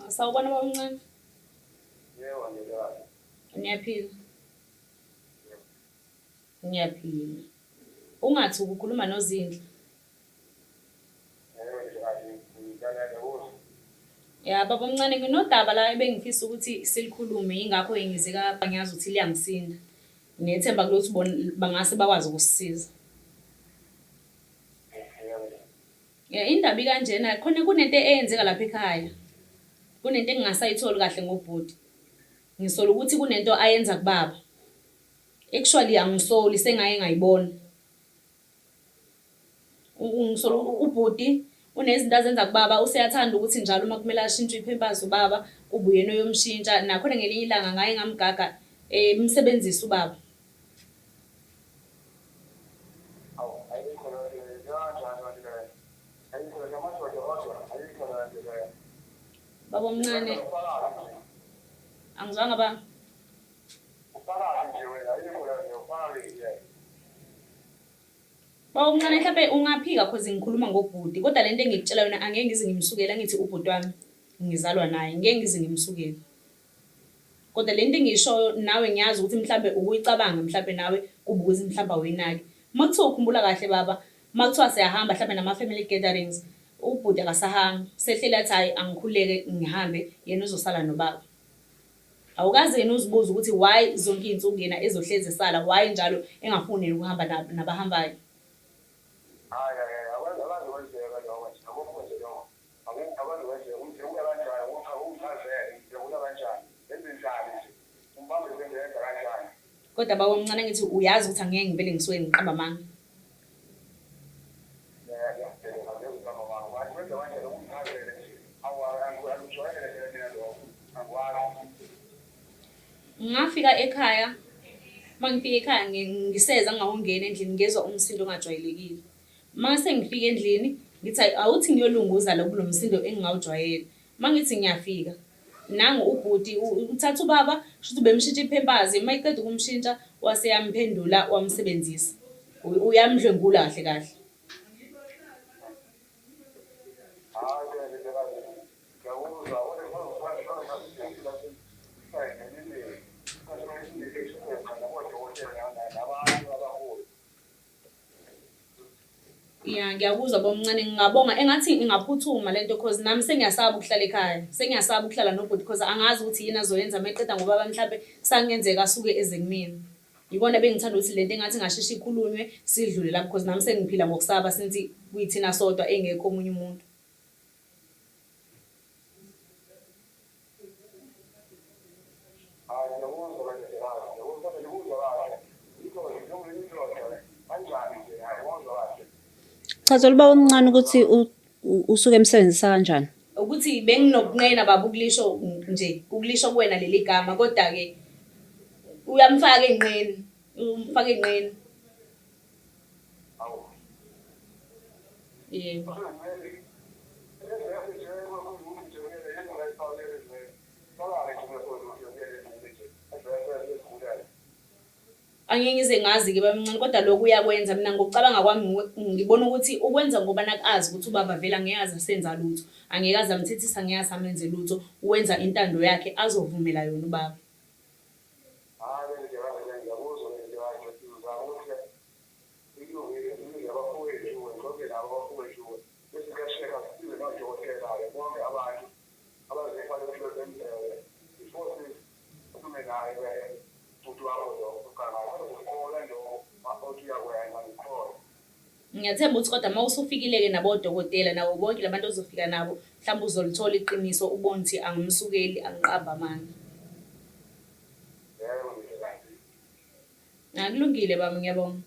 Sawubona baba omncane. Yebo, ngiyakwazi. Niyaphila? Ngiyaphila. Ungathi ukukhuluma noZinhle. Yebo, ngiyakwazi. Ngilalela kuzo. Ya baba omncane nginodaba la ebengifisa ukuthi silikhulume yingakho ngize ka ngiyazi ukuthi liyangisinda. Ngiyethemba kulokuthi bona bangase bakwazi ukusisiza. Yebo. Ya indaba ikanjena khona kunento eyenzeka lapha ekhaya. Kunento engingasayitholi kahle ngobhuti. Ngisola ukuthi kunento ayenza kubaba. Actually angisoli sengaye ngayibona. Ngisola ubhuti unezinto azenza kubaba useyathanda ukuthi njalo uma kumele ashintshe iphempasi ubaba kube uyena oyomshintsha. Nakhona ngelinye ilanga ngaye ngamgaga emsebenzisa ubaba. Awu, ayikho leyo nto leyo. Kanjani kanti leyo? Ayikho leyo amadoda kodwa ayikho leyo nto leyo. Baba omncane Ufakazi nje. angizwanga ba. Ufakazi nje wena ayikho leyo nto ufakazi nje. Baba omncane mhlampe ungaphika cause ngikhuluma ngobhuti kodwa lento engikutshela yona angeke ngize ngimsukele angithi ubhuti wami ngizalwa naye ngeke ngize ngimsukele. Kodwa lento engiyishoyo nawe ngiyazi ukuthi mhlampe ukuyicabange mhlampe nawe kube ukuthi mhlampe awuyinaki. Uma kuthiwa ukhumbula kahle baba, uma kuthiwa siyahamba mhlampe nama-family gatherings, ubhuti akasahambi. Usehleli athi hhayi angikhululeke ngihambe, yena uzosala nobaba. Awukaze yini uzibuze ukuthi why zonke iy'nsuku yena ezohlezi esala, why njalo engafuni yena ukuhamba nabahambayo? Hhayi hhayi hhayi akwazi kwenzeka lokho nje akukho nje lokho. Akukho kwenzeka umdlwengula kanjani ungichazele umdlwengula kanjani wenzenjani nje umbambe sengenza kanjani. Kodwa baba omncane angithi uyazi ukuthi angeke ngivele ngisuke ngiqamba amanga. Ngafika ekhaya, uma ngifika ekhaya ngiseza ngingawungena endlini ngezwa umsindo ongajwayelekile. Mase ngifika endlini ngithi ayi awuthi ngiyolunguza lo kulo msindo engingawujwayele. Mangithi ngiyafika nangu ubhuti uthatha ubaba shuthi ubemshintsha iphempasi uma eqeda ukumshintsha wase eyamphendula wamsebenzisa. Uyamdlwengula kahle kahle. Ya ngiyakuzwa bomncane ngingabonga engathi ingaphuthuma lento cause nami sengiyasaba ukuhlala ekhaya sengiyasaba ukuhlala nobhuti cause angazi ukuthi yini azoyenza meqeda ngobaba mhlampe kusangenzeka asuke eze kumina. Yikona bengithanda ukuthi lento engathi ingasheshe ikhulunywe sidlule lapho cause nami sengiphila ngokusaba since kuyithina sodwa engekho omunye umuntu. Hayi ngiyakuzwa kahle kahle ngiyakuzwa ngikuzwa kahle indoda indoda kanjani nje hayi ngikuzwa kahle. Chazela ubaba omncane ukuthi usuke emsebenzisa kanjani. Ukuthi benginokunqena baba ukulisho nje ukulisho kuwena leli gama kodwa-ke uyamfaka enqeni umfaka enqeni. Hawu. Yebo. Angeke ngize ngazi-ke babamncane kodwa lokhu uyakwenza mina ngokucabanga kwami ngibona ukuthi ukwenza ngoba naku azi ukuthi ubaba vele angeke aze asenza lutho angeke aze amthethise angeke aze amenze lutho wenza intando yakhe azovumela yona ubaba. Ngiyathemba ukuthi kodwa uma usufikile-ke nabodokotela nabo bonke la bantu ozofika nabo, mhlawumbe uzolithola iqiniso ubone ukuthi angimsukeli, angiqambi amanga. Akulungile baba, ngiyabonga.